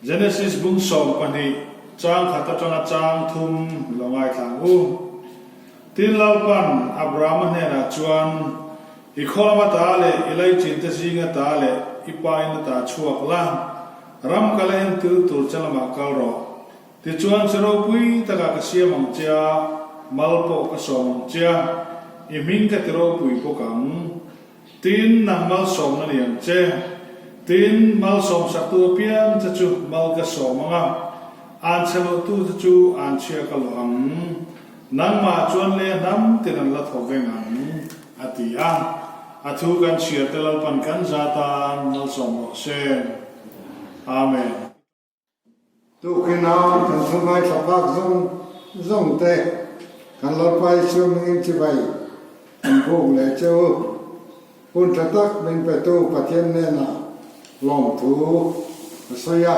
Genesis bung 12 chang khat atanga chang thum lo ngaithla ang u. Tin Lalpan Abrahama hnenah chuan, I khaw lama ta leh i laichin te zinga ta leh i pa in ata chhuak la, ram kal a entir tur che lamah kal rawh. Tichuan che ropui takah ka siam ang che a, mal pawh ka sawm ang che a, i hming ka ti ropui bawk ang. Tin, nang malsawmna ni ang che. Tin, malsawmsaktu apiang che chu mal ka sawm ang a, an chhe lohtu che chu an chhia ka lawh ang. Nangmah chuan le hnam tin an la thaw veng ang, a ti a. A thu kan chhiar te Lalpan kan za tan malsawm rawh se. Amen. Tukin a kan thu ngaithla phak zawng zawng te kan Lalpa Isua mingin chibai an buk leh che u. Hun tha tak min petu Pathian hnenah lawmthu a sawi a.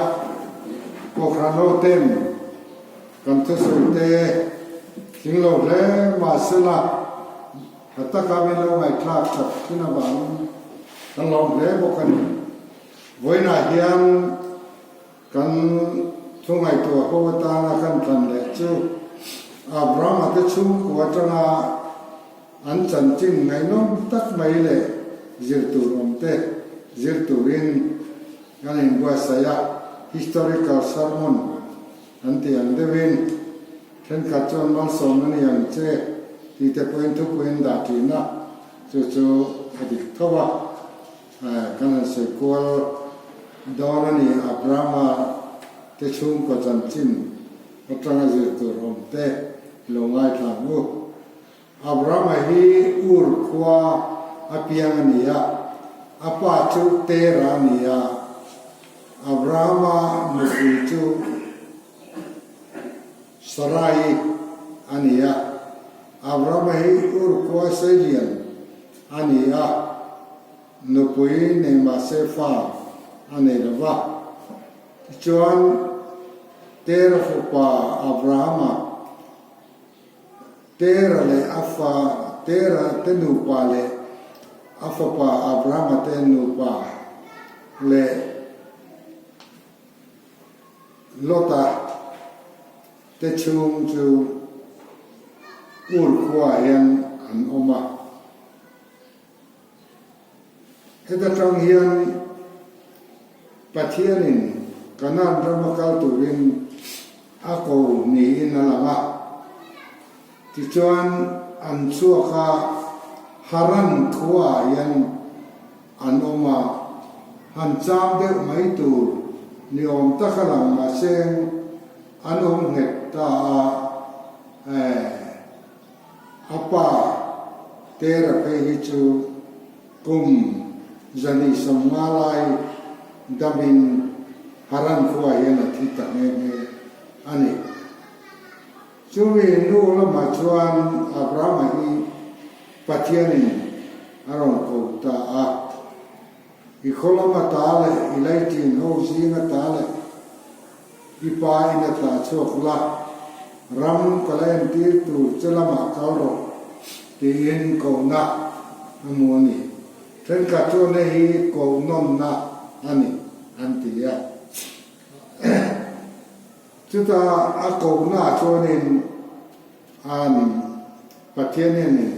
Kohhran hoten kan thusawi te tling lo hle mahsela tha taka min lo ngaihthlak that thin avangin kan lawm hle bawk a ni. Vawiinah hian kan thu ngaihtuah ho atana kan thlan leh chu Abrahama te chhungkua atanga an chanchin ngaihnawm tak mai leh zir tur awm te zir turin kan inbuatsaih a, historical sermon an tih ang deuhin thenkhat chuan malsawm a ni ang che tih te pawhin thupuiin dah thin a, chu chu a dik tho a. Kan han sawi kual dawn a ni, Abrahama te chhungkaw chanchin atanga zir tur awm te i lo ngaithla ang u. Abrahama hi Ur khua a piang a ni a, a pa chu Tera a ni a, Abrahama nupui chu Sarai a ni a, Abrahama hi Ur khua Seilian a ni a, nupui nei mahse fa a nei lo va. Tichuan, Tera fapa Abrahama, Tera leh a fa, Tera te nupa leh a fapa Abrahama te nupa leh Lota te chhung chu Ur khuaah hian an awm a. Heta tang hian Pathianin Kanaan rama kal turin a ko niin a lang a. Tichuan an chhuak a, Haran khuaah hian an awm a, han chang deuh mai tur ni awm tak a lang mahse an awm nghet ta a, eh, a pa Tera phei hi chu kum 150 lai damin Haran khua hian a thi ta nghe nghe a ni. Chumi nu lamah chuan Abrahama hi Pathianin a rawn ko ta a, I khaw lama ta leh i laiṭin ho zinga ta leh i pa in a tla chhuak la, ram ka la entir tur che lamah kal rawh tiin kohna a hmu a ni. Thenkhat chuan hei hi kohnawnna a ni an ti a. Chuta a kohnaah chuanin an Pathian hianin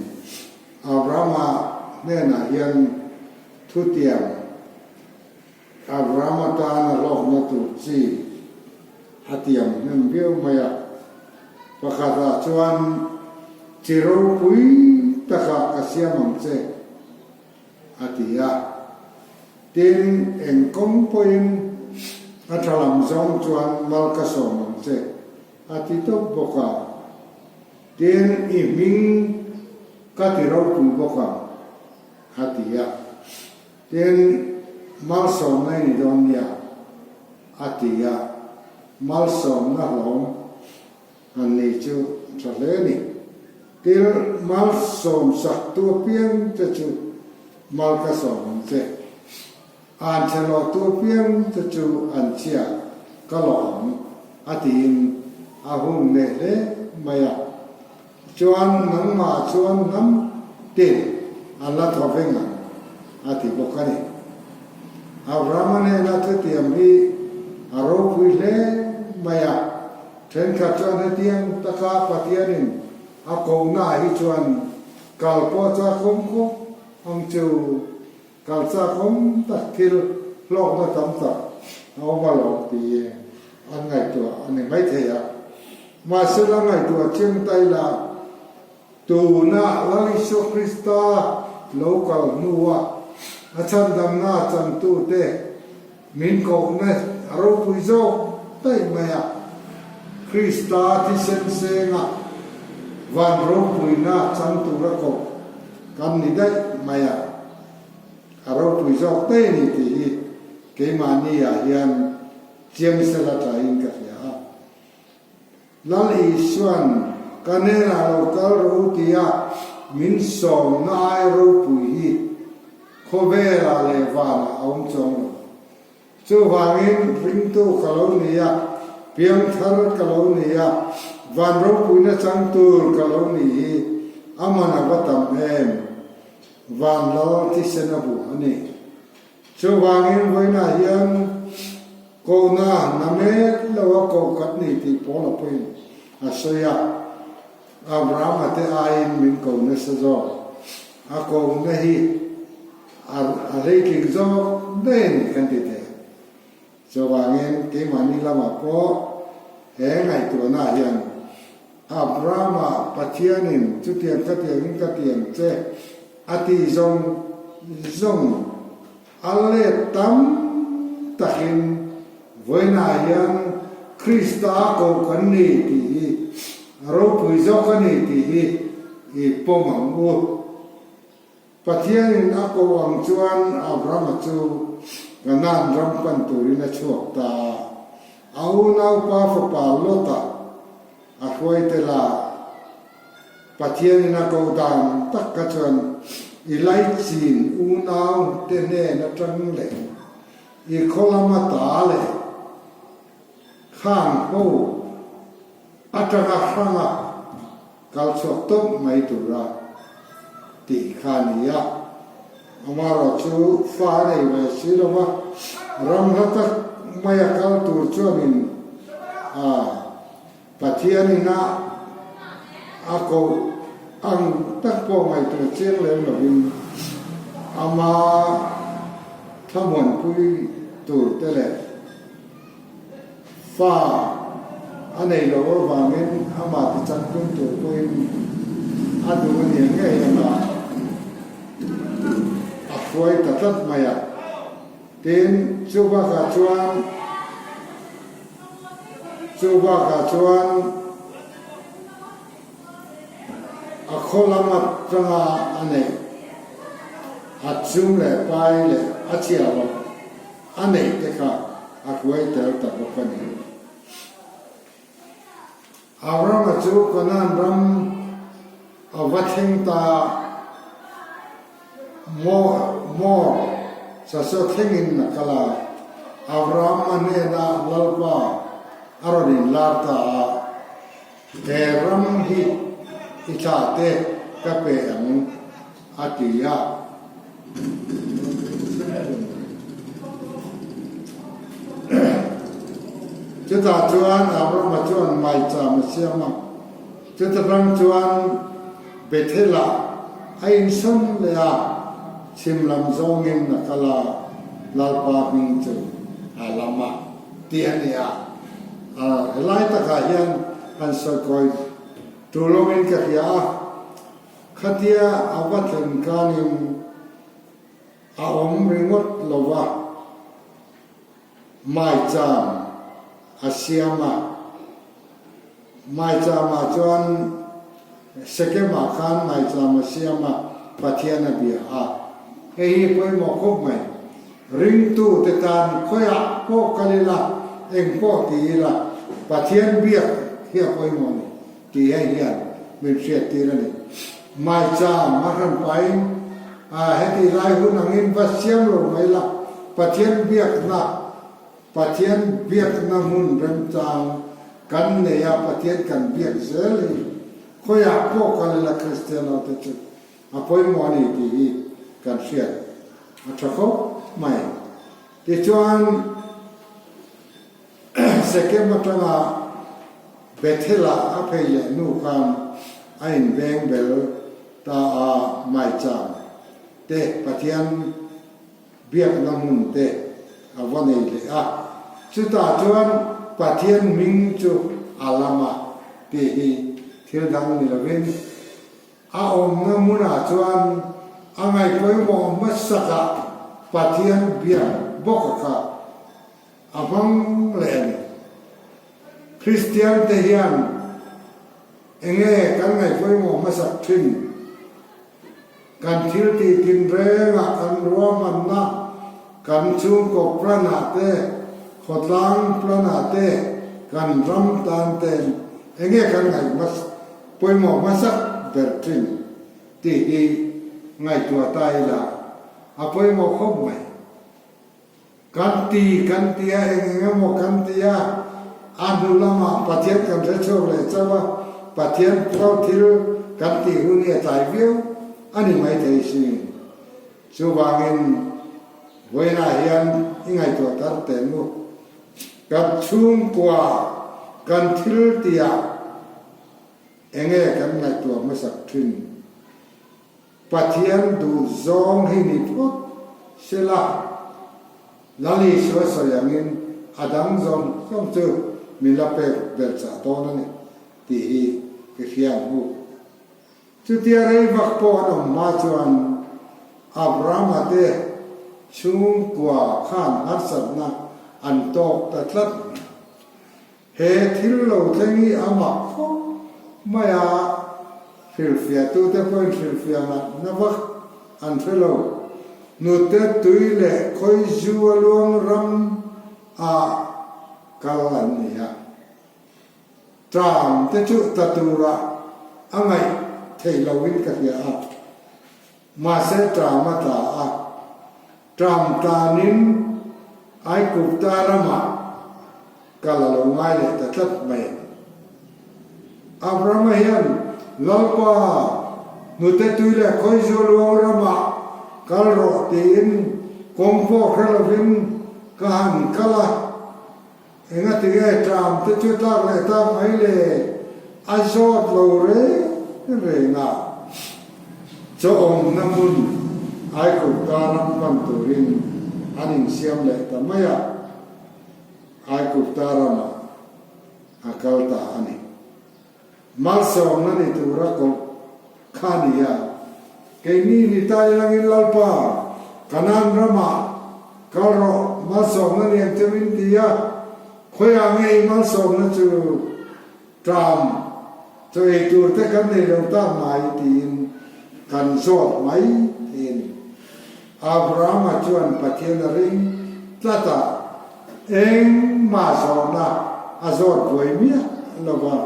Abrahama hnenah hian thutiang Abrahama tana hlawkna tur chi a tiam hnem viau mai a. Pakhatah chuan chi ropui takah ka siam ang che a ti a. Tin, eng kawng pawhin a tha lam zawng chuan mal ka sawm ang che a ti tawp bawk a. Tin, i hming ka ti ropui bawk ang, a ti a. Tin, malsawmna i ni dawn nia, a ti a. Malsawmna hlawm han ni chu tha hle a ni. Til, malsawm saktu apiang che chu mal ka sawm ang che. An chhe lawhtu apiang te chu an chhia ka lawh ang, a tiin a hung leh hle mai a. Chuan nangmah chuan hnam tin an la thaw veng ang, a ti bawk a ni. Abrahama hnena thutiam hi a ropui. Thenkhat chuan hetiang taka Pathianin a kohna hi chuan kal pawh chakawm khawp ang chu. Kal chakawm tak thil hlawkna tam tak a awm alawm tih an ngaihtuah a ni maithei a. Mahse la ngaihtuah chiang ta ila tuna Lal Isua Krista lo kal hnua a chhandamna changtute min kohna a ropui zawk daih mai a. Krista thisen senga van ropuina chang tura koh kan ni daih mai a. A ropui zawk daih a ni tih hi keimahni ah hian chiang sela tlaiin ka hria a. Lal Isua'n ka hnenah lo kal rawh u tia min sawmna ai ropui hi khawvelah leh vanah a awm chuang lo. Chuvangin ringtu ka lo ni a, piangthar ka lo ni a, van ropuina chang tur ka lo ni hi a man a va tam em? Van Lal thisen a bu a ni. Chuvangin vawiinah hian Kohna na mek lo a koh khat ni tih Paula pawhin a sawi a, Abrahama te aiin min ko nasa zawk. A kohna hi a hleitling zawk daih a ni kan ti thei. Chuvangin keimahni lamah pawh he ngaihtuahna hian Abrahama Pathianin chutiang ka tiangin ka tiang che a tih zawng zawng A let tam takin vawiinah hian Krista ko kan ni tih hi a ropui zawk a ni tih hi i pawm ang u. Pathianin a ko ang chuan Abrahama chu Kanaan ram pan turin a chhuak ta a, a unaupa fapa Lota a hruai tel a. Pathianin a ko dan tak kha chuan i laichin unau te hnen atang leh i khaw lama ta leh khang ho atanga hranga kal chhuak tawp mai tura tih kha a ni a. Amaherawh chu fa a nei ve si lo va, ram hla tak maia kal tur chuanin a. Pathianin a a koh ang tak pawh ngaihtuah chiang lem lovin ama thlamuanpui tur te leh fa a nei loh avangin amah tichangtlung tur pawhin a duh a nia ngei anga a hruai ta tlat mai a. Tin, chu bakah chuan chu bakah chuan a khaw lam atanga a neih a chum leh pai leh a chhia bawk a neih te kha a hruai tel ta bawk a ni. Abrahama chu Kanaan ram a va thleng ta a, Mor sasaw thlengin a kal a. Abrahama hnenah Lalpa a rawn inlar ta a, He ram hi i thlahte ka pe ang, a ti a. Chutah chuan Abrahama chuan maicham a siam a, chuta tang chuan Bethel-ah a insawn leh a, chhim lam zawngin a kal a, Lalpa hming chu a lam a tih a ni a. Helai takah hian han sawi kawi tur lovin ka hria a. Khatia a va thlen khanin a awm ringawt lo va, maicham a siam a. Maichamah chuan Sekemah khan maicham a siam a, Pathian a bia a. Hei hi pawimawh khawp mai. Ringtute tan khawiah pawh kal ila, eng pawh ti ila, Pathian biak hi a pawimawh a ni. Tih hei hian min hriattir a ni. Maicham a hran pahin heti lai hun angin va siam lo mai la, Pathian biakna, Pathian biakna hmun remchang kan nei a, Pathian kan biak zel hi khawiah pawh kal ila Kristian ho te chu a pawimawh a ni tih hi kan hriat a tha khawp mai. Tichuan Sekem atanga. Bethel-ah a phei leh hnu khan a inveng bel ta a, maicham te Pathian biakna hmun te a va nei leh a, chutah chuan Pathian hming chu a lam a tih hi thil dang ni lovin a awmna hmunah chuan a ngaihpawimawh hmasakah Pathian biak bawk a kha a hmang leh a ni. Kristian te hian enge kan ngaihpawimawh hmasak thin? Kan thil tih tinrengah kan ruahmanna, kan chhungkaw plan-ah te, khawtlang plan-ah te, kan ram tan ten enge kan ngaih hmas pawimawh hmasak ber thin tih hi ngaihtuah ta ila a pawimawh khawp mai. Kan ti kan ti a, eng eng emaw kan ti a, a hnu lamah Pathian kan hre chhuak leh chauh a, Pathian pual thil kan tih hun hi a tlai viau a ni maithei si. Chuvangin vawiinah hian i ngaihtuah thar teh mu. Kan chhungkua kan thil tihah enge kan ngaihtuah hmasak thin? Pathian duh zawng hi ni phawt sela, Lal Isua sawi angin a dang zawng zawng chu min la pek belh chah dawn a ni tih hi ka hria ang u. Chutia rei vak pawh an awm hma chuan Abrahama te chhungkua khan harsatna an tawk ta tlat mai. He thil lo thleng hi a mak khawp mai a, hrilhfiahtute pawhin hrilhfiah nat na vak an hre lo. Nute tui leh khawi zu a luang ram ah kal an ni a. Tram te chu tla turah a ngaih theih loin ka hria a, mahse tram a tla a. Tram tlanin Aigupta ramah kal a lo ngai leh ta tlat mai. Abrahama hian Lalpa, hnute tui leh khawizu luang ramah kal rawh tiin kawng pawh hre lovin ka han kal a, engatinge tram te chu tlak leh tak mai le a zawt lo reng reng a. Chaw awmna hmun Aigupta ram pan turin an insiam leh ta mai a. Aigupta ramah a kal ta a ni. Malsawmna ni tura koh kha a ni a, keini ni ta ilangin Lalpa, Kanaan ramah kal rawh, malsawmna ni ang che min ti a, khawiah nge i malsawmna chu ṭam chaw ei tur te kan nei lo tak mai tiin kan zawt mai thei a ni. Abrahama chuan Pathian a ring tlat a, engmah zawhna a zawt buai miah lo va,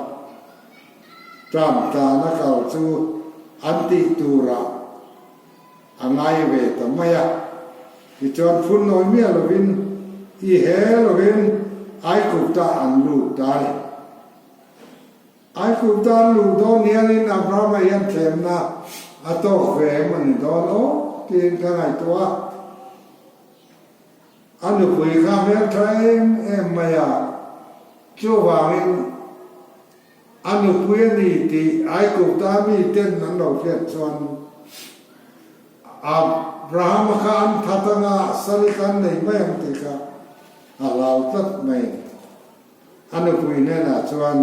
Trump tana kal chu an tih turah a ngai ve ta mai a. Tichuan phun nawi miah lovin i he lovin Aigupta an lut ta a ni. Aigupta an luh dawn hianin Abrahama hian thlemna a tawk ve em a ni dawn aw tiin ka ngaihtuah a. A nupui kha hmeltha em em mai a, chuvangin a nupui a ni tih Aigupta miten an lo hriat chuan Abrahama kha an that anga sali kha an nei mai ang tih kha a hlau tlat mai a ni. A nupui hnenah chuan,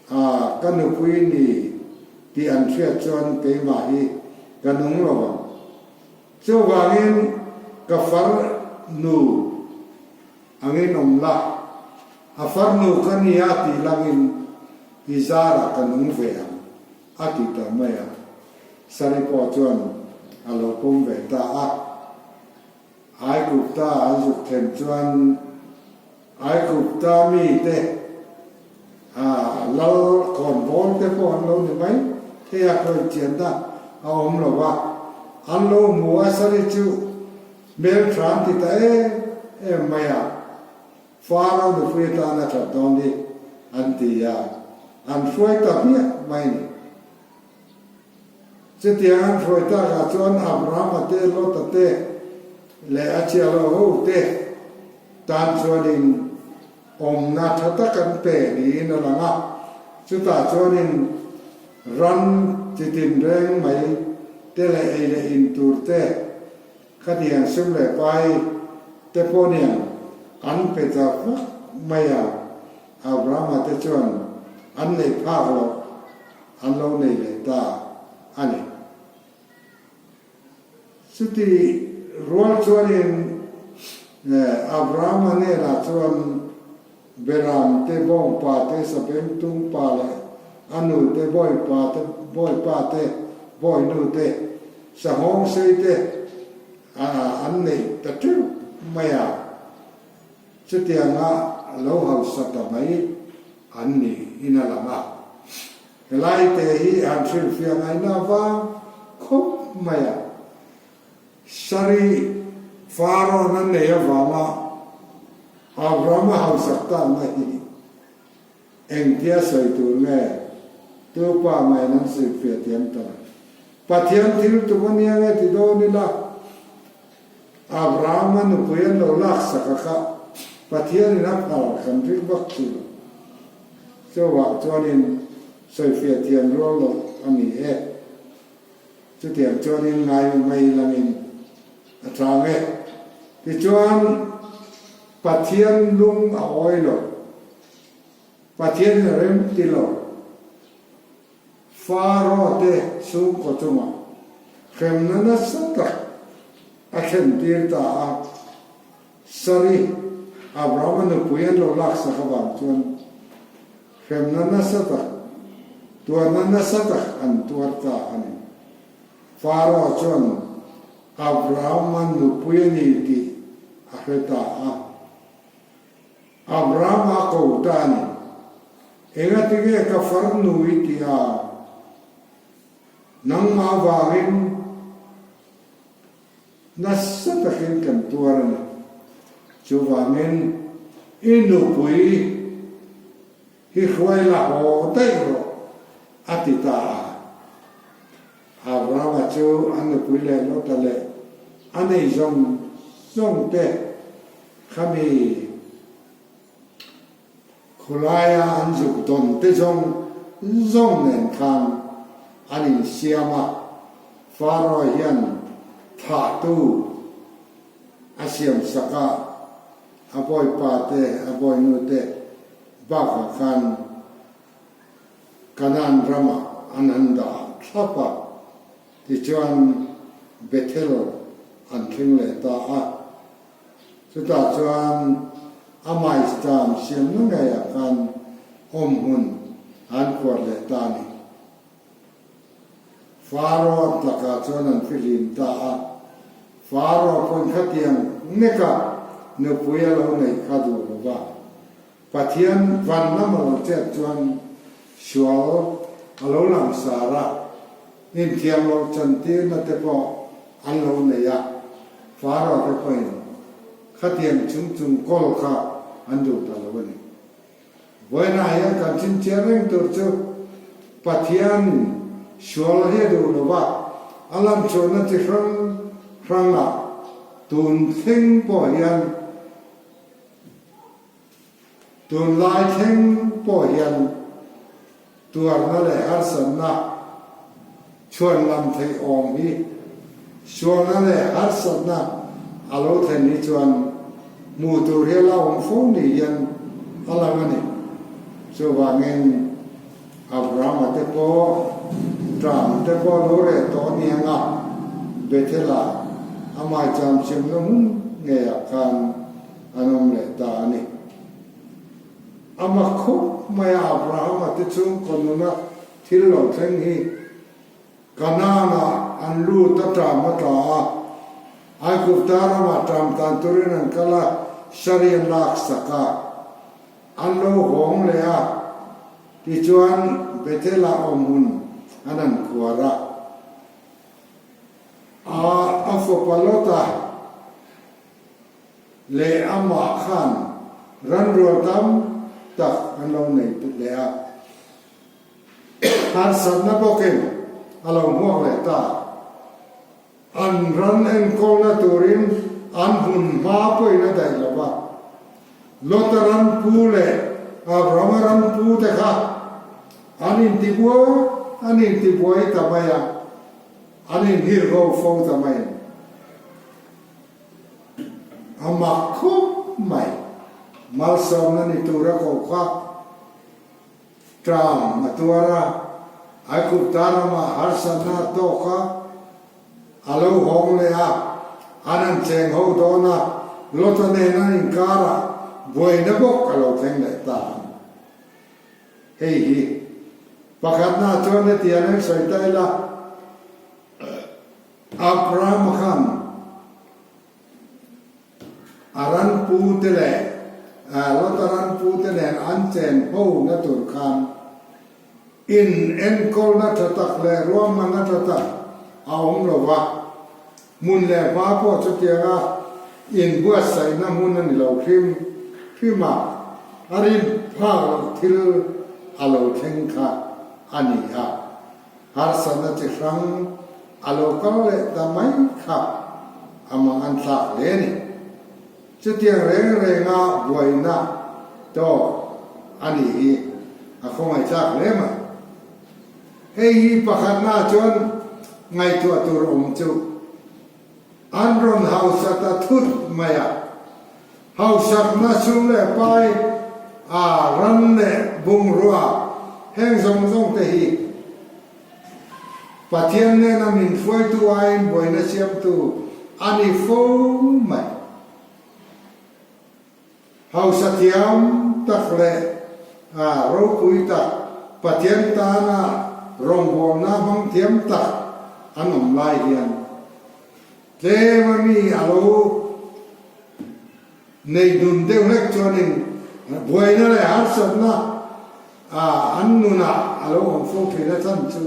A, ka nupui ni tih an hriat chuan keimah hi ka nung lo ang. Chuvangin ka farnu angin awm la, a farnu ka nia tih langin i zarah ka nung ve ang, a ti ta mai a. Sari pawh chuan a lo pawm ve ta a. Aigupta an zuk thlen chuan Aigupta mite lal khawnbawl te pawh an lo ni mai thei a, khawi chianna a awm lo va, an lo hmu a, Sari chu hmeltha an ti ta em em mai a, Faro nupui atan a that dawn hi an ti a, an hruai ta hmiah mai a ni. Chutiang an hruai takah chuan Abrahama te, Lota te leh a chiahlo ho te tan chuanin. Awmna tha tak an pe niin a lang a, chutah chuanin ran chi tinreng mai te leh ei leh in tur te, khatiang sum leh pai te pawh niang an pe ta vak mai a, Abrahama te chuan an neih phak loh an lo nei leh ta a ni. Chuti rual chuanin Abrahama hnenah chuan Beram te, bawngpa te, sabengtung pa leh a nu te, bawipa te, bawipa te, bawinu te, sanghawng sei te an neih ta teuh mai a. Chutianga lo hausa ta mai an ni in a lang a. Helai te hi han hrilhfiah ngaihna avang khawp mai a, Sari Pharaoh a nei avanga Abraham-a hausak tanna hi engtia sawi tur nge tu pa maiin an hrilhfiah thiam ta lo. Pathian thil tum a nia nge ti dawn ila, Abraham-a nupui an lo laksak a kha Pathianin a phal kan ring vak si lo. Chuvah chuanin sawifiah thiam rual loh a ni e. Chutiang chuanin ngai mai langin a chang e. Tichuan Pathian lung a awi lo, Pathianin a rem ti lo. Faro te chhungkaw chungah hremna nasa tak a thlentir ta a. Sari, Abrahama nupui an lo laksak avang chuan hremna nasa tak, tuarna nasa tak an tuar ta a ni. Faro chuan Abrahama nupui a ni tih a hre ta a. Abrahama a ko ta a ni. Engatinge ka farnu i ti a? Nangmah avangin Nasa takin kan tuar a ni. Chuvangin i nupui hi hruai la haw daih rawh, a ti ta a. Abrahama chu a nupui leh Lota leh a nei zawng zawng te khami Khawlaia an zuk dawn te zawng zawng nen khan an insiam a, Pharaoh hian thahtu a siamsak a, a bawipa te, a bawinu te bakah khan Kanaan ramah an han dah thlap a, tichuan Bethel an thleng leh ta a. Chutah chuan a maistam siamna ngeiah khan awmhmun an khuar leh ta a ni. Pharaoh lakah chuan an fihlim ta a, Pharaoh pawn khatiang neka nupui a lo neih kha duh lo va, Pathian van lam a lo chet chuan sual a lo langsar a, inthiam loh chantirna te pawh an lo nei a, Pharaoh te pawhin khatiang chung chung kawl kha an duh ta lo a ni. Vawiinah hian kan chhinchhiah reng tur chu Pathian sual hi a duh lo va, a lamchhuahna chi hrang hrangah tun thleng pawh hian, Tunlai thleng pawh hian tuarna leh harsatna chhuan lam theih awm hi sualna leh harsatna a lo thlen hi chuan hmuh tur hi a la awm fo ni hian a lang a ni. Chuvangin Abrahama te pawh Tram te pawh lo reh tawh aniang a, Bethel-ah a maicham siamna hmun ngeiah khan an awm leh ta a ni. A mak khawp mai a, Abrahama te chhungkaw nuna thil lo thleng hi Kanaan-ah an lut a ṭam a tla a, Aigupta ramah ṭam tan turin an kal a, Sari an laksak a, an lo hawng leh a, tichuan Bethel-ah awmhmun an han khuar a. A a fapa Lota leh amah khan ranrual tam tak an lo nei leh a. Harsatna bawkin a lo hmuak leh ta. An ran enkawlna turin an hun hma pawhin a daih lo va. Lota ram pu leh Abrahama ram pu te kha an intibuai an intibuai ta mai a, an inhirho fo ta mai a ni. A mak khawp mai. Malsawmna ni tura ko kha ṭam a tuar a, Aigupta ramah harsatna a tawk a, a lo hawng leh a, an han cheng ho dawn a, Lota nen an inkarah buaina bawk a lo thleng leh ta a ni. Hei hi pakhatna chuan hetiang an sawi ta ila, Abrahama khan a ran pu te leh Lota ran pu te nen an chen ho na tur khan in enkawlna tha tak leh ruahmanna tha tak a awm lo va, hmun leh hma pawh chutianga inbuatsaihna hmun a ni lo hrim hrim a, a rin phak loh thil a lo thleng kha a ni a. Harsatna chi hrang a lo kal leh ta mai kha a mang an thlak hle a ni. Chutiang reng renga buaina tawk a nih hi a khawngaihthlak hle mai. Hei hi pakhatna chuan ngaihtuah tur awm chu an rawn hausa ta thut mai a, hausakna sum leh pai a ran leh bungrua heng zawng zawng te hi Pathian nena min hruaitu aiin buaina siamtu a ni fo mai. Hausa thiam tak leh ropui tak, Pathian tana rawngbawlna hmang thiam tak an awm lai hian tlem a mi a lo nei dun deuh hlek chuanin buaina leh harsatna an nunah a lo awm fo thin a chhan chu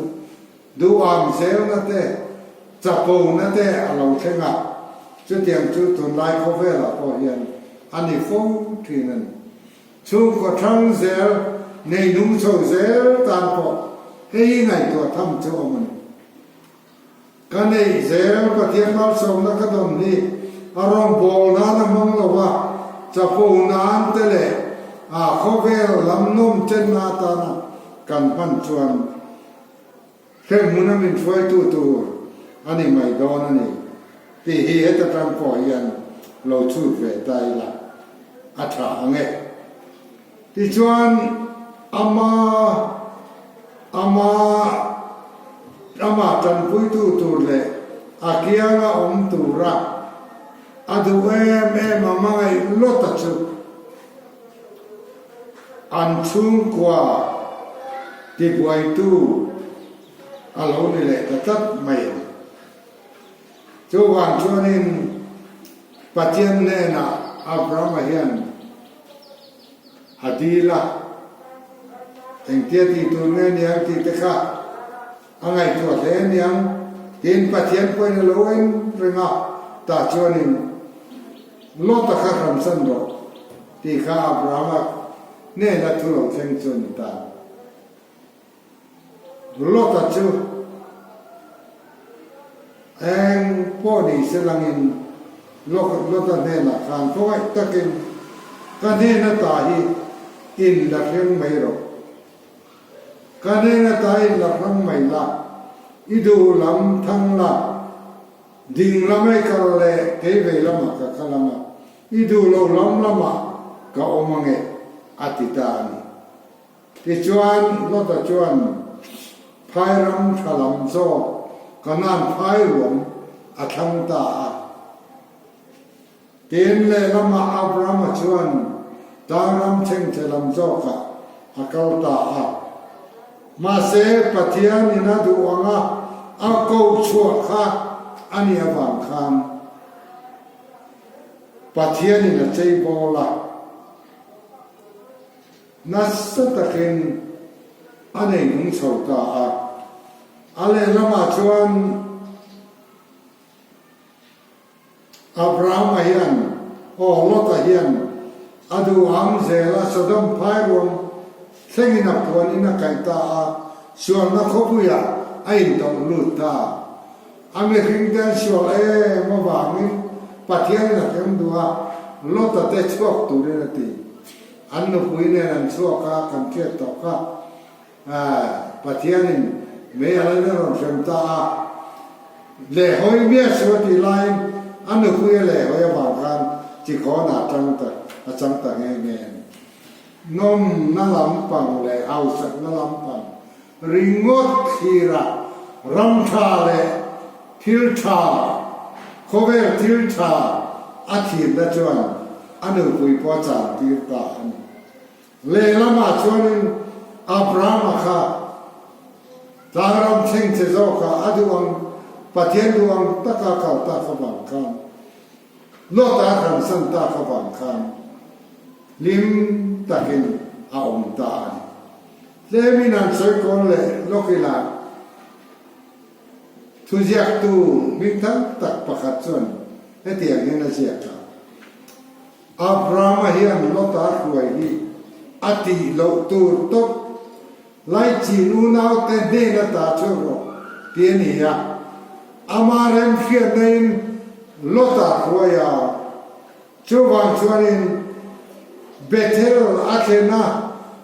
Duham zelna te, chapona te a lo thleng a, chutiang chu tunlai khawvelah pawh hian a ni fo thin a ni. Chhungkaw thang zel, nei nung chho zel tan pawh hei hi ngaihtuah tham chu awm a ni. Ka neih zel Pathian malsawmna ka dawn hi a rawngbâwl nan a hmang lo a, chapo nan te leh a khawvel lam nawm chenna atana kan hman chuan Heng hmuna min hruaitu tur a ni mai dawn a ni tih hi heta tang pawh hian lo chhut ve ta ila a tha ang e. Tichuan ama ama amah tanpuitu tur leh a kianga awm tura a duh em em a hmangaih lawta chu An chhungkua tibuaitu a lo ni leh ta tlat mai a ni. Chuvang chuanin Pathian hnenah Abrahama hian a dil a, engtia tih tur nge niang tih te kha a ngaihtuah hle niang tiin Pathian pawhin a lo en reng a, tah chuanin Lota kha hramsan rawh. Tih kha Abrahama hnena thu lo thleng chu a ni ta. Lota chu eng pawh ni se langin Lota hnenah khan khawngaih takin ka hnena ta hi in la hreng mai rawh. Ka hnena ta in la hrang mai la, i duh lam thang la. Ding lam ei kal leh kei vei lamah ka kal ang a, i duh lo lam lamah ka awm ang e, a ti ta a ni. Tichuan, Lota chuan phai ram tha lam zawk Kanaan phai ruang a thlang ta a. Tin, lehlamah Abrahama chuan tlang ram chhengchhe lam zawkah a kal ta a. Mahse, Pathianin a duh anga a ko chhuah kha a nih avang khan Pathianin a cheibawl a, nasa takin a nei nung chho ta a. A lehlamah chuan Abrahama hian, aw Lota hian a duh ang zel a Sodom phairuang thlengin a puan in a kaih ta a, sualna khawpuiah a intawlh lut ta. A mihring te an sual em avangin Pathianin a hrem duh a, Lota te chhuak turin a ti. an nupui nen an chhuak a, kan hriat tawh kha. Pathianin mei a lalna rawn hrem ta a, lehhawi miah suh a tih laiin a nupui a lehhawi avang khan chikhawnah a tang ta a chang ta nghe nghe a ni. Nawmna lampang leh hausakna lampang ringawt thlira ram tha leh thil tha, khawvel thil tha a thirna chuan a nupui pawh a chan tir ta a ni. Lehlamah chuanin Abrahama kha tlangram thleng che zawkah a duh ang, Pathian duh ang taka kal tak avang khan, Lota hransan tak avang khan hlim takin a awm ta a ni. Tlemin an sawi kawl leh lawk ila thuziaktu hmingthang tak pakhat chuan hetiang hian a ziak a. Abrahama hian Lota hruai hi a tih loh tur tawp Laichin unaute hnen ata chhuak rawh ti a ni a, ama remhriatna in Lota hruai a, chuvang chuanin Bethel a thlen a,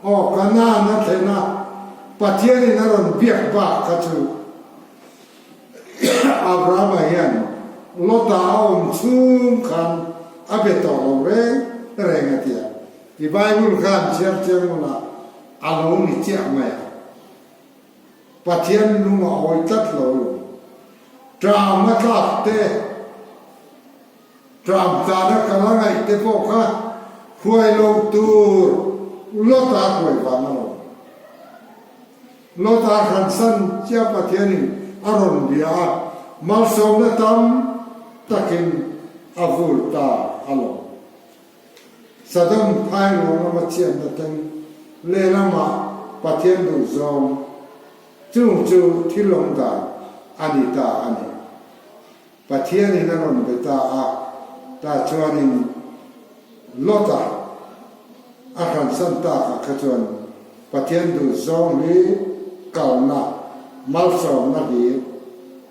aw Kanaan a thlen a, Pathianin a rawn biak bak kha chu. Abrahama hian Lota a awm chhung khan a be tawh lo reng reng a ti a, i Bible khan chhiar chiang hmunah a lo ni chiah mai a, Pathian lung a awi tlat lo lo. Ṭam a tlak te, ṭam tlan a kal a ngaih te pawh kha hruai lo tur Lota a hruai vang a lo. Lota hransan chia Pathianin a rawn bia a, malsawmna tam takin a vur ta a lo. Sodom phairuang lama chhiatna thleng lehlamah Pathian duhzawng chung chu thil awm dan a ni ta a ni. Pathianin a rawn be ta a, tah chuanin Lota a hransan takah kha chuan Pathian duh zawng hi kalna, malsawmna hlir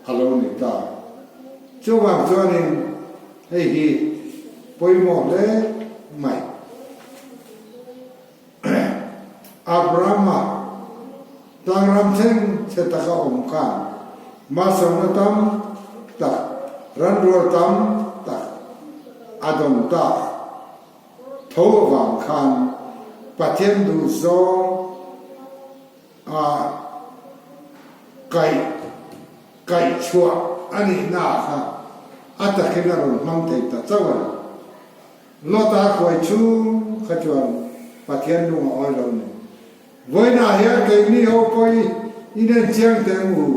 a lo ni ta. Chuvang chuanin hei hi pawimawh hle mai. Abrahama tlangram thleng chhe taka awm khan malsawmna tam tak, ranrual tam tak a dawng tak tho avang khan Pathian duhzawng a kaih kaih chhuah a nihna kha a takin a rawn hmang thei ta chauh a ni. Lota hruai chhung kha chuan Pathian lung a awi lo ni. Vawiinah hian keini ho pawh i inen chiang teh ang u.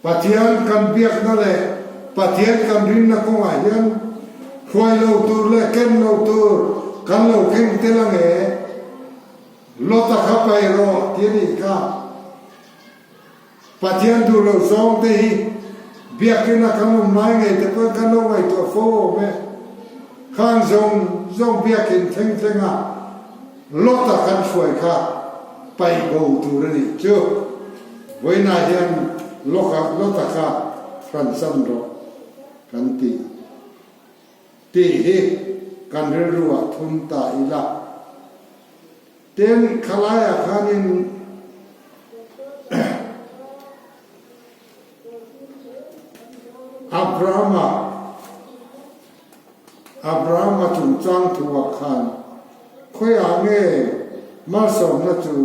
Pathian kan biakna leh Pathian kan rinna kawngah hian hruai lo tur leh ken lo tur kan lo keng tel ang e. Lota kha paih rawh ti a nih kha. Pathian duh lo zawng te hi biakinn a kan awm lai ngei te pawhin kan lo ngaihtuah fo awm e. Khang zawng zawng biakinn thleng thleng a Lot a kan hruai kha paih bo tur a nih chu. Vawiinah hian Lok-a Lot-a kha hransan rawh kan ti tih hi kan rilru ah thum ta ila. Tin, khalaiah khanin Abrahama, Abrahama chungchang thuah khan khawiah nge malsawmna chu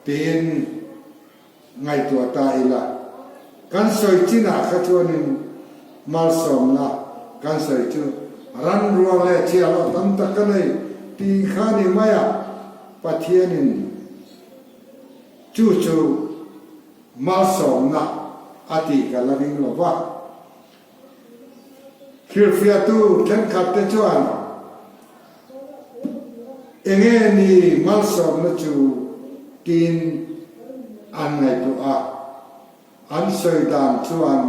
tiin ngaihtuah ta ila, kan sawi chinah kha chuanin malsawmna kan sawi chu ran rual leh chhiahhlawh tam tak ka nei tih kha ni mai a, Pathianin chu chu malsawmna a tih ka la ring lo va. Hrilhfiahtu thenkhat te chuan enge ni malsawmna chu tiin an ngaihtuah a, an sawi dan chuan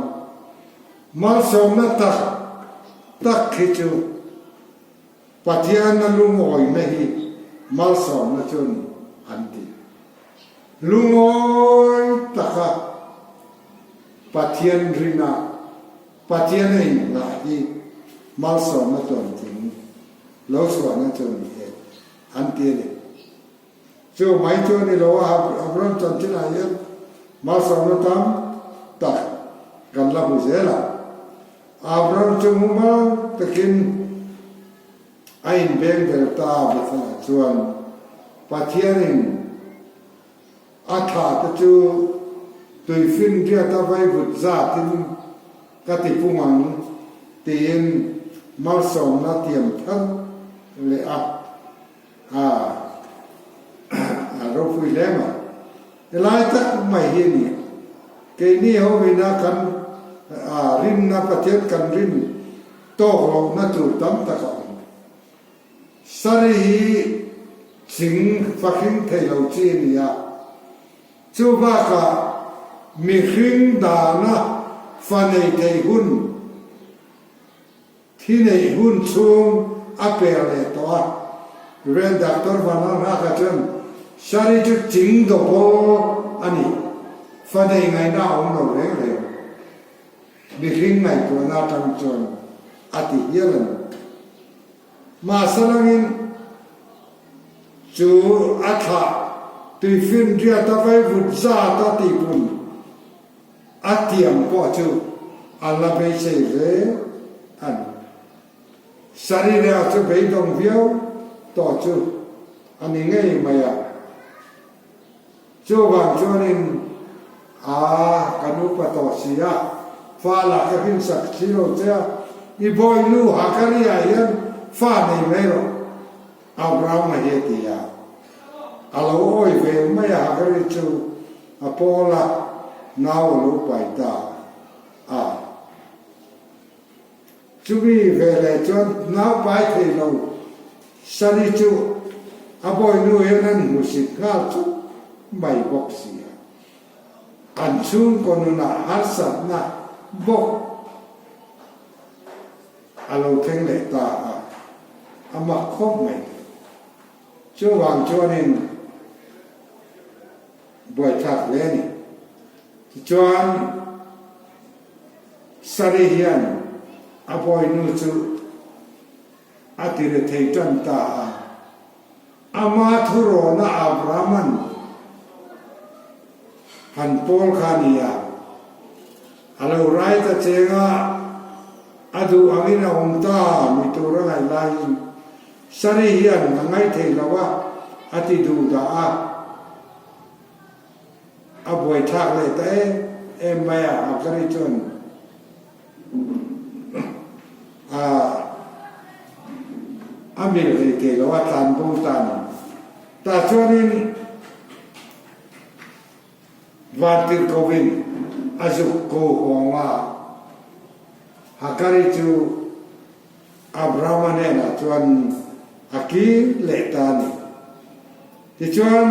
malsawmna tak tak hi chu Pathianna lungawina hi malsawmna chu a ni an ti. Lungawi taka Pathian rinah Pathian a inngah hi. Malsawmna tluantling lo chhuahna chu a ni e, an ti a ni. Chu mai chu a ni lo a, Abraham chanchinah hian malsawmna tam tak kan la hmu zel a. Abraham chu mumal takin a inbeng ber ta Bethel-ah chuan Pathianin a thla te chu tuifinriata vaivut zatin ka ti pung ang tiin malsawmna tiam thar leh a a a ropui hle mai. Helai tak mai hi a ni. Keini ho ina kan a rinna Pathian kan rin tawk lohna tur tam tak a awm. Sari hi ching fahring thei lo chi a ni a, chu bakah mihring dana fa nei thei hun, thi neih hun chhung a per leh tawh a. Rev. Doctor Van Alnghaka chuan Sari chu ching dawpawl a ni, fa nei ngaihna a awm lo reng reng. Mihring ngaihtuahna atang chuan a ti hial a ni. Mahse langin chu a thlah tuifinriat a vaivut zat a tihpun a tiam pawh chu a la beisei hle a ni. Sarira chu beidawng viau tawh chu a ni ngei mai a. Chuvang chuanin a kan upa tawh si a, fa lah ka hrinsak si lo che a, i bawinu Hagari-ah hian fa nei mai rawh, Abraham-a hi a ti a. A lo awi ve mai a, Hagari chu a pawl a, nau a lo pai ta a. Chumi veleh chuan nau pai thei lo Sari chu a bawinu hian an hmusit nghal chuk mai bawk si a. An chhungkaw nunah harsatna bawk a lo thleng leh ta a, a mak khawp mai. Chuvang chuanin buaithlak hle a ni. Tichuan. Sari hian a bawinu chu a ti re thei tan ta a. Ama thurawna Abraham-a'n han pawl kha a ni a. A lo rai ta cheng a, a duh angin a awm ta ni tur a ngaih laiin Sari hian a ngaithei lo a, a ti duh dah a. A buaithlak leh ta em em mai a, Hagari chuan a a mil hlei thei lo a, tlan bo ta a ni. Tah chuanin Vantirhkohin a zuk ko hawng a, Hagari chu Abrahama hnenah chuan a kir leh ta a ni. Tichuan,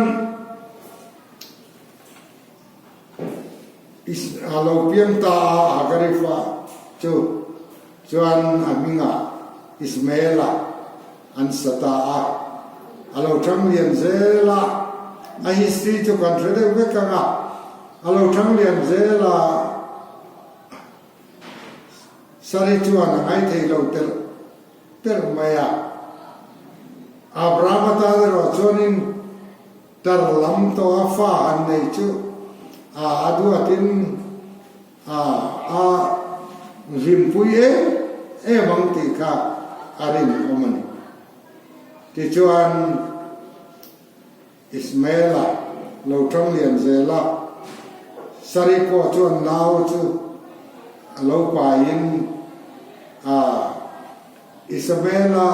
a lo piang ta a, Hagari fa chu chuan a hmingah Ismaela an sa ta a. A lo thang lian zel a, a history chu kan hre deuh vek ang a, a lo thang lian zel a, Sari chuan a ngaithei lo telh telh mai a. Abraham atan erawh chuanin tar lam tawha fa han nei chu a a duatin a a hlimpui em em ang tih kha a rinawm a ni. Tichuan. Ismaela lo tang lian zel a, Sari pawh chuan nau chu a lo paiin a Isamaela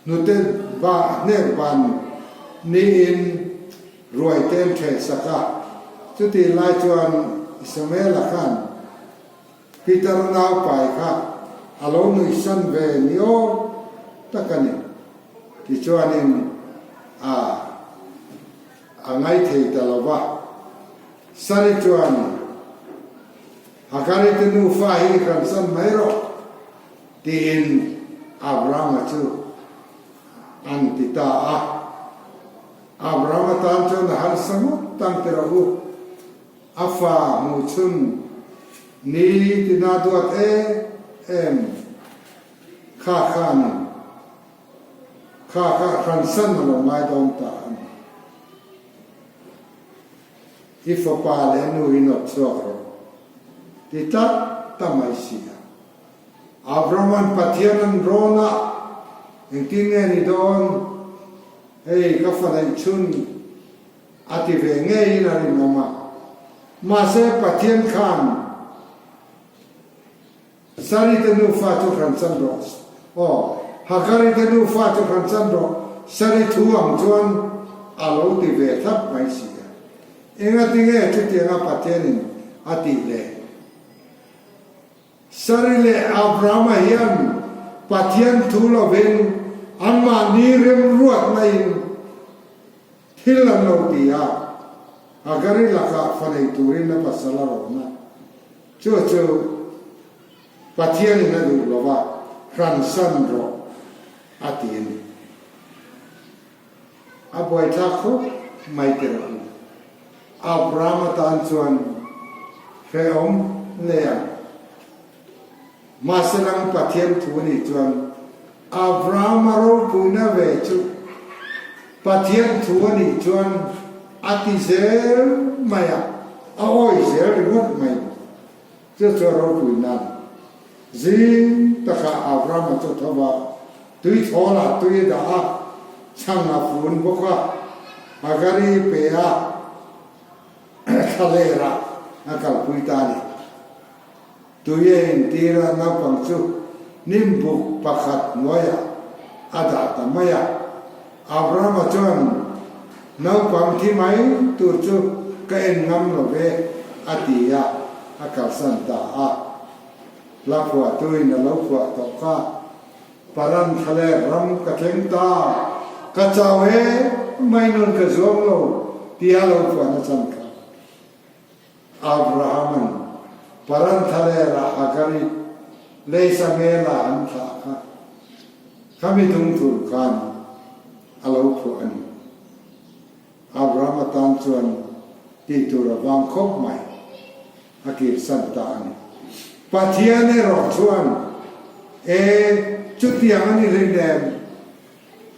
hnute va hnek van niin ruai te an ṭheh sak a. Chutih lai chuan Isamaela khan Peter nau pai kha a lo nuihsan ve ni aw tak a ni. Tichuanin a a ngaithei ta lo va. Sari chuan, Hagari te nufa hi hransan mai rawh, tiin Abrahama chu an ti ta a. Abrahama tan chuan a harsa ngawt ang ti rawh u. A fa hmuh chhun ni tina duat em em. Kha khanin kha kha hransan a lo ngai dawn ta a ni. I fapa leh nu hi nawt chhuak rawh ti tlat ta mai si a. Abraham-a'n Pathian an rawn a, engtin nge ni dawn? Hei ka fa neih chhun a ti ve ngeiin a rinawm a. Mahse Pathian khan Sari te nufa chu hran chan rawh, aw, Hagari te nufa chu hran chan rawh, Sari thu ang chuan a lo ti ve thlap mai si a. Engatinge chutianga Pathianin a tih le? Sari leh Abrahama hian Pathian thu lovin anmahni remruatna in thil an lo ti a, Hagari lakah fa nei turin a pasal a rawn a. Chu chu Pathianin a duh lova hransan rawh a ti a ni. A buaithlak khawp mai ti rawh u. Abraham atan chuan hrehawm hle ang. Mahse nang Pathian thu nih chuan Abraham a ropuina ve chu Pathian thu a nih chuan a ti zel mai a, a awi zel ringawt mai. Chu chu a ropui nan. Zing takah Abraham a chu tho va, tui thawl ah tui a dah a, chhang a fun bawk a, Hagari pe a, thlaler ah a kalpui ta a ni. Tui a intir a, naupang chu hnimbuk pakhat hnuaiah a dah ta mai a. Abrahama chuan, Naupang thi mai tur chu ka en ngam lo ve, a ti a, a kalsan ta a. Hla phuahtuin a lo phuah tawh kha, Paran thlalek ram ka thleng ta, ka chau e mai nun ka zuam lo, tia lo phuahna chan kha. Abraham-a'n Paranthalera Hagari Leisamela an thlah kha khami dungthur khan a lo phuah a ni. Abraham-a tan chuan tih tur a vang khawp mai, a kirsan ta a ni. Pathian erawh chuan, E, chutiang a ni hleinem,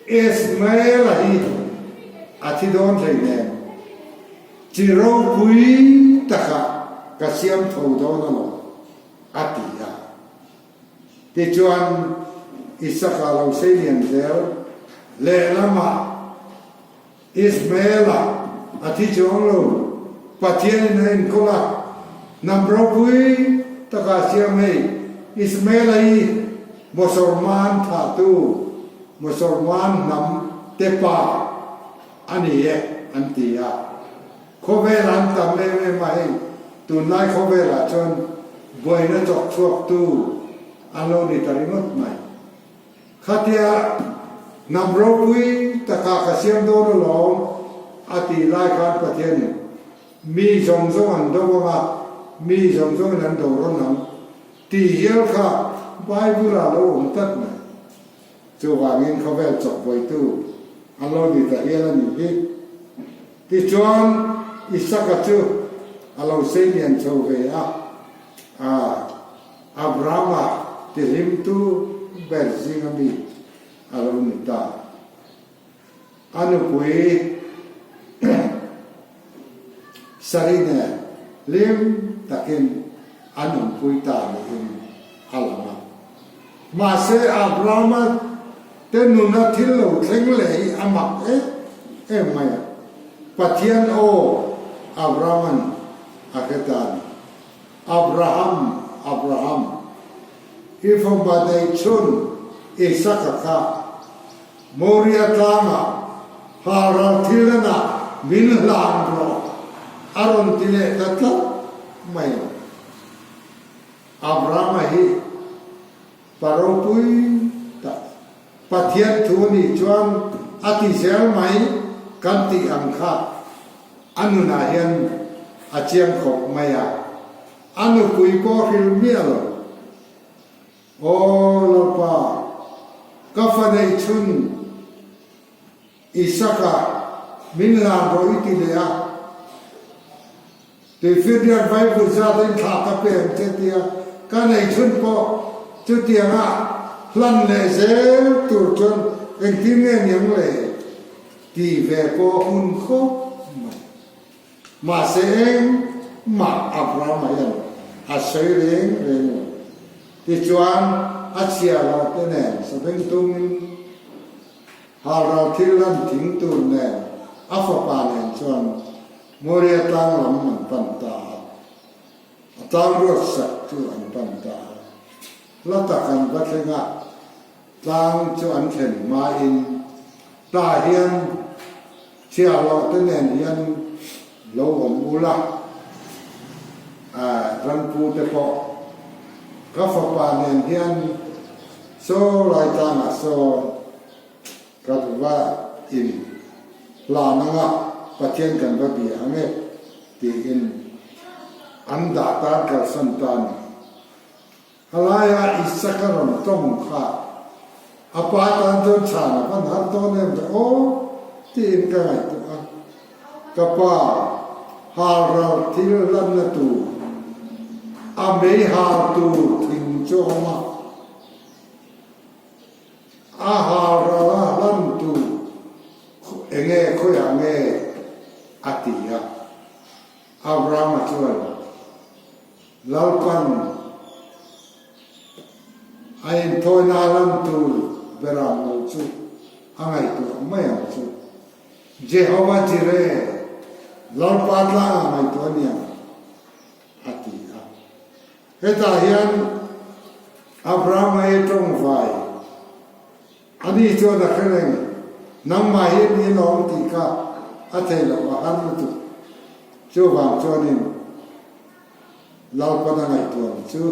Ismaela hi a thi dawn hleinem, chi ropui takah ka siam tho dawn alawm, a ti a. Tichuan, Isaka lo seilian zel lehlamah Ismaela a thi chuang lo, Pathianin a enkawl a, hnam ropui taka a siam hei, Ismaela hi Mosorman thahtu, Mosorman hnam te pa a ni e an ti a. Khawvel an tam em em a hei, tunlai khawvelah chuan buaina chawk chhuaktu an lo ni ta ringawt mai. Khatia hnam ropui taka ka siam dawn alawm a tih lai khan Pathianin mi zawng zawng an do ang a, mi zawng zawngin an do rawn ang tih hial kha Bible-ah lo awm tlat mai. Chuvangin khawvel chawkbawitu an lo ni ta hial a nih hi. Tichuan Isaka chu a lo seilian chho ve a, aa. Abrahama tihlimtu ber zinga mi a lo ni ta. A nupui Sari nen hlim takin an awmpui ta niin a lang a. Mahse, Abrahama te nuna thil lo thleng leh hi a mak em em mai a. Pathian aw Abrahama'n a hre ta a ni. Abraham, Abraham, i fapa neih chhun Isaka kha Moria tlangah halral thildanah min hlan rawh a rawn ti leh ta tlat mai a. Abrahama hi pa ropui tak, Pathian thu nih chuan a ti zel mai kan tih ang kha A nunah hian a chiang khawp mai a, a nupui pawh hrilh miah lo. Aw Lalpa, ka fa neih chhun Isaka min hlan rawh i ti leh a, Tuifinriat vaivut zat in thlah ka pe ang che tia ka neih chhun pawh chutianga. hlan leh zel tur chuan engtin nge niang le tih ve pawh a hun khawp mai. Mahse engmah Abrahama hian a sawi reng reng lo. Tichuan a chhia lo te nen sabeng tumin halral thil lan thing tur nen a fapa nen chuan Moria tlang lam an pan ta a. A tlang ruat sak chu an pan ta a. Hla tak an va thleng a, tlang chu an thlen hmain tah hian Chhiahhlawh te nen hian lo awm ula, Ranpu te pawh ka fapa nen hian saw lai tlangah sawn ka va in hlan anga Pathian kan va bia ang e tiin an dah tan kalsan ta a ni. A laia Isaka rawn tawng kha a pa tan chuan chhan a van har dawn em ve aw tiin ka ngaihtuah a. Ka pa halral thil hlanna tur a mei hal tur thing chu a awm a, a halral a hlan tur enge khawiah nge a ti a. Abrahama chuan Lalpan a inthawina lan tur beram lo chu a ngaihtuah mai ang chu. Jehova Jireh, Lalpa tlangah ngaihtuah a niang, a ti a. Hetah hian Abrahama hi tawngvai a ni chuan a hre reng, nangmah hi ni lawm tih kha a thei loh a har lutuk. Chuvang chuanin Lalpan a ngaihtuah ang chu,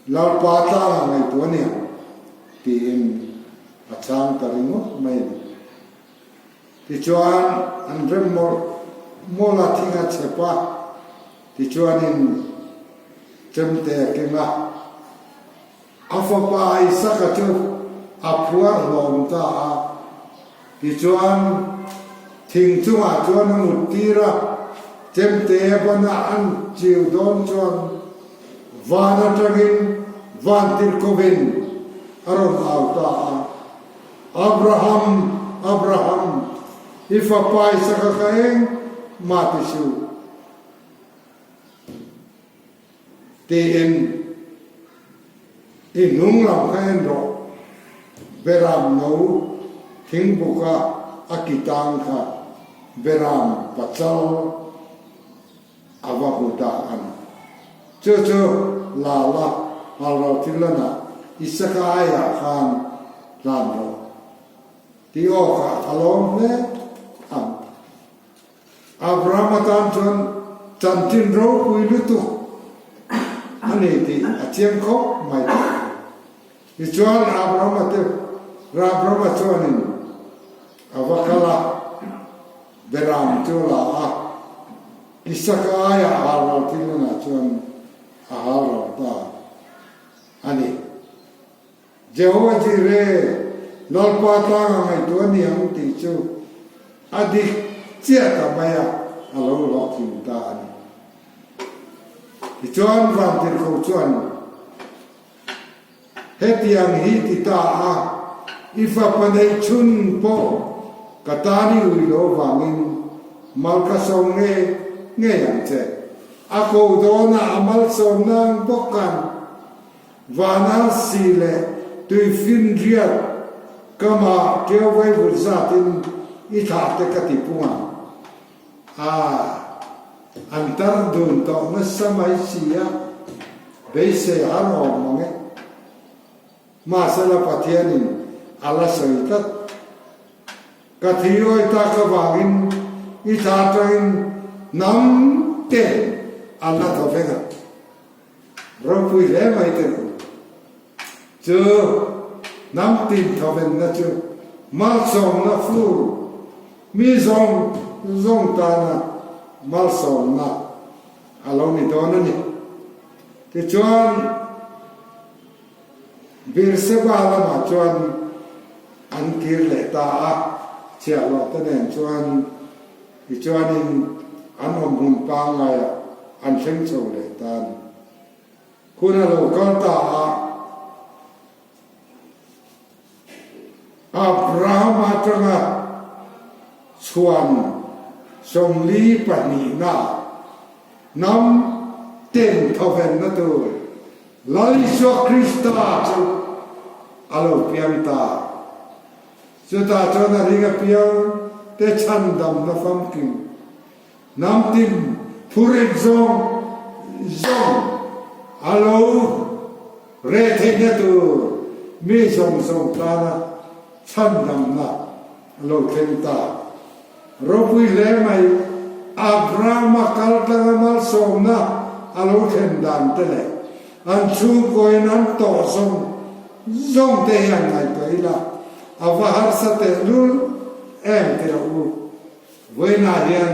Lalpa tlangah ngaihtuah a niang tiin a chhang ta ringawt mai a ni. Tichuan an rem mawlh mawlh a, thing a chep a, tichuanin chemte a keng a. A fapa Isaka chu a phuar hlawm ta a, tichuan thing chungah chuan a mut tir a, chemte a bana an chiu dawn chuan van atangin vantirhkovin a rawn au ta a, Abraham, Abraham, i fapa Isaka kha engmah ti suh. Tiin i hnung lam kha en rawh, Beram no thingbuka a ki tang kha Beram pachal a va hmu ta a ni. Chu chu la la halral thil lanah Isaka aiah khan hlan rawh tih awkah a lawm hle ang. Abraham atan chuan chanchin ropui lutuk a ni tih a chiang khawp mai tawh a ni. Tichuan Abrahama te Abrahama chuanin a va kal a, Beram chu a la a, Isaka aia a hal ral thil hunah chuan a hal ral ta a ni. Jehovah Jireh, Lalpa tlanga ngaihtuah a ni ang tih chu a dik chiah ta mai a, a lo hlawhtling ta a ni. Tichuan Vantirhkoh chuan, Hetiang hi ti ta a, i fapa neih chhun pawh ka tan i ui lo vangin mal ka sawm ngei ngei ang che. A ko dawnah a malsawmna ang bawk khan Vana si leh tuifinriat kama ṭeu vaivut zatin i thlah te ka ti pung ang. A, an tar dun tawh nasa mai si a, beisei har awm mang e. Mahsela Pathianin a la sawi tlat. Ka thi awi tak avangin i thla aṭangin hnam te an la thaw vek ang. Ropui hle mai te u. Chu hnam tin thawvenna chu malsawmna fur mi zawng zawng tana malsawmna a lo ni dawn a ni. Tichuan Beersheba lamah chuan an kir leh ta a, chhiahhlawh te nen chuan Tichuanin an awm hun pangaiah an thleng chho leh ta a ni. Hun a lo kal ta a, Abraham atanga chhuan 42na hnam ten thawvenna tur Lal Isua Krista chu a lo piang ta. Chutah chuan a ring apiang te chhandamna famkim hnam tin phuret zawng zawng a lo reh theihna tur mi zawng zawng tana chhandamna a lo thleng ta. Ropui hle mai, Abrahama kal tlanga malsawmna a lo thlen dan te leh an chhungkawiin an tawh zawng zawng te hi han ngaihtuah ila, a va harsa tehlul em ti rawh u. Vawiinah hian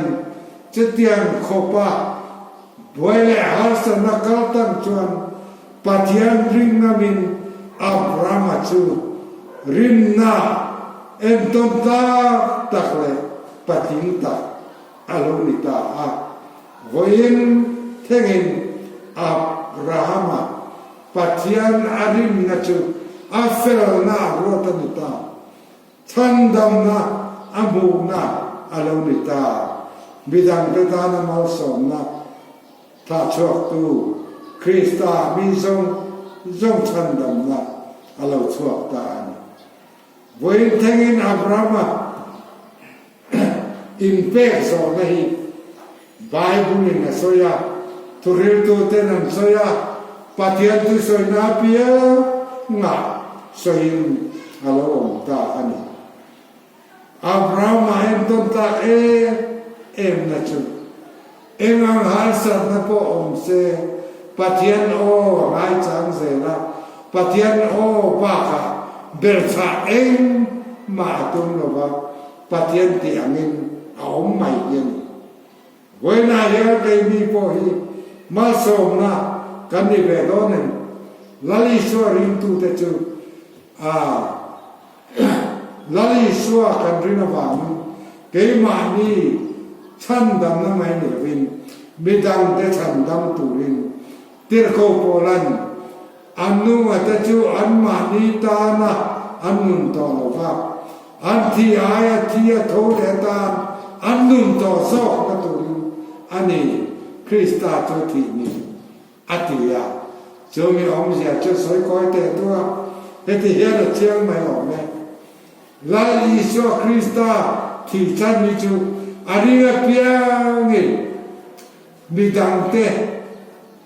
chutiang khawpa buai leh harsatna kal tang chuan Pathian ringngamin Abrahama chu rinna entawn tlak tak leh patling tak a lo ni ta a. Vawiin thlengin Abrahama Pathian a rinna chu a felna a ruat a ni ta. Chhandamna a hmuhna a lo ni ta. Midangte tana malsawmna Thlah chhuaktu Krista mi zawng zawng chhandamna a lo chhuak ta a ni. Vawiin thlengin Abrahama inpek zawhna hi Bible-in a sawi a, thuhriltuten an sawi a, Pathian thusawina apiangah sawiin a lo awm ta a ni. Abrahama entawn tlak em em na chu eng ang harsatna pawh awm se Pathian aw a ngaichang zel a, Pathian aw bakah belchhah engmah a tum lo va, Pathian tih angin a awm mai hi a ni. Vawiinah hian keimi pawh hi malsawmna kan ni ve dawn em? Lal Isua ringtute chu a Lal Isua kan rin avangin keimahni chhandamna mai ni lovin midangte chhandam turin Tirhkoh Paula'n an nungate chu anmahni tana an nun tawh lo va, an thi aia thi a tho leh atan an nun tawh zawkna turin a ni Krista chu thih ni. A ti a, chumi awmzia chu sawi kawi teh tu a, heti hian a chiang mai awm e. Lal Isua Krista thih chan hi chu a ring apiangin midangte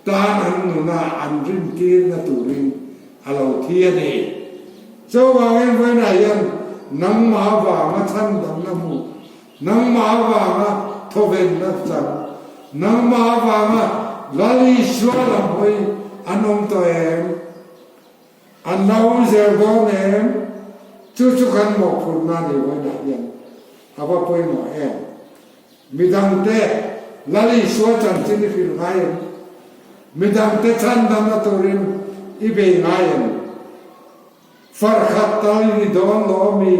tan an nuna an rintirna turin a lo thi a ni. Chuvangin vawiinah hian nangmah avanga chhandamna hmuh Nangmah avanga thawvenna chang, nangmah avanga Lal Isua lam hawi an awm tawh em? An la awm zel dawn em? Chu chu kan mawhphurhna a ni vawiinah hian a va pawimawh em? Midangte Lal Isua chanchin i hrilh ngai em? Midangte chhandamna turin i bei ngai em? Farkhat tal i ni dawn lo ami?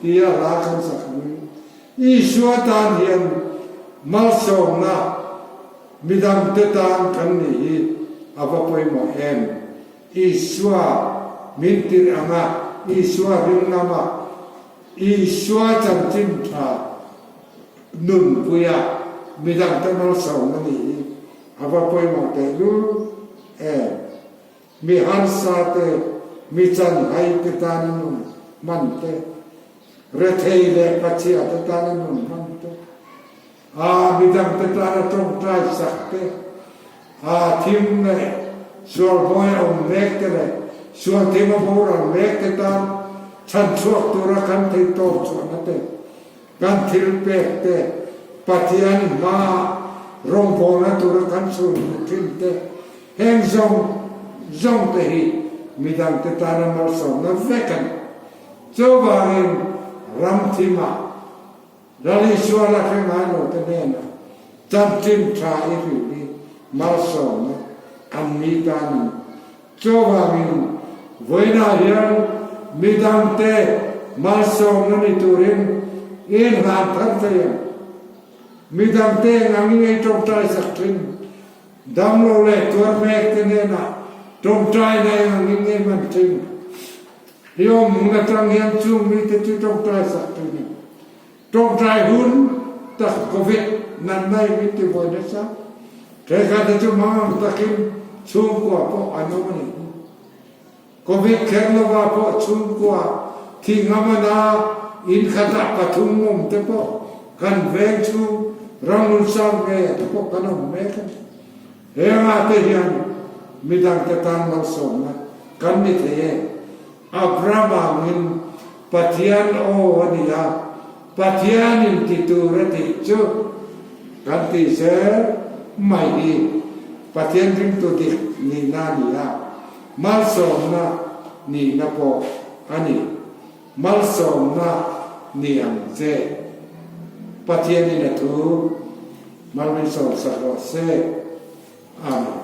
tia hla kan sak angin Isua tan hian malsawmna midangte tan kan nih hi a va pawimawh em? Isua min tirh anga Isua ring lama Isua chanchin tha nunpuia midangte malsawmna nih hi a va pawimawh tehlul em? Mi harsa te, mi chanhai te tana nun hman te, rethei leh pachhia te tana nun hman te, aa midang te tana tawngtai sak te, aa thim leh sual buai a awm mek te leh sual thim a boral mek te tan chhanchhuak tura kan theihtawp chhuahna te, Kan thil pek te, Pathian hmaah rawngbawlna tura kan chhun hmu thin te, heng zawng zawng te hi midangte tana malsawmna vek a ni. Chuvangin ram thimah Lal Isua la hre ngai lo te hnenah chanchin tha i hrilh hi malsawmna an ni ta a ni. Chuvangin, vawiinah hian midangte malsawmna ni turin i inhlan thar thei ang. Midangte eng angin ei tawngtai sak thin? Damlo leh tuar mekte hnenah tawngtaina eng angin nge hman thin? I awm hmun atang hian chung mite chu tawngtai sak thin a. Tawngtai hun tak Covid natna in min ti buai nasa. Thenkhat te chu mangang takin chhungkua pawh an awm a ni. Covid kher lova pawh chhungkua thih ngamana in khatah pathum awm te pawh kan veng chhung Ramnunsang nge te pawh kan awm mek a ni. Hengah te hian midangte tan malsawmna kan ni thei e. Abraham angin Pathian aw a ni a, Pathianin ti tur a tih chu kan tih zel mai hi Pathian ringtu dik nihna a ni a, malsawmna nihna pawh a ni. Malsawmna ni ang che. Pathianin a thu mal min sawmsak rawh se. Amen.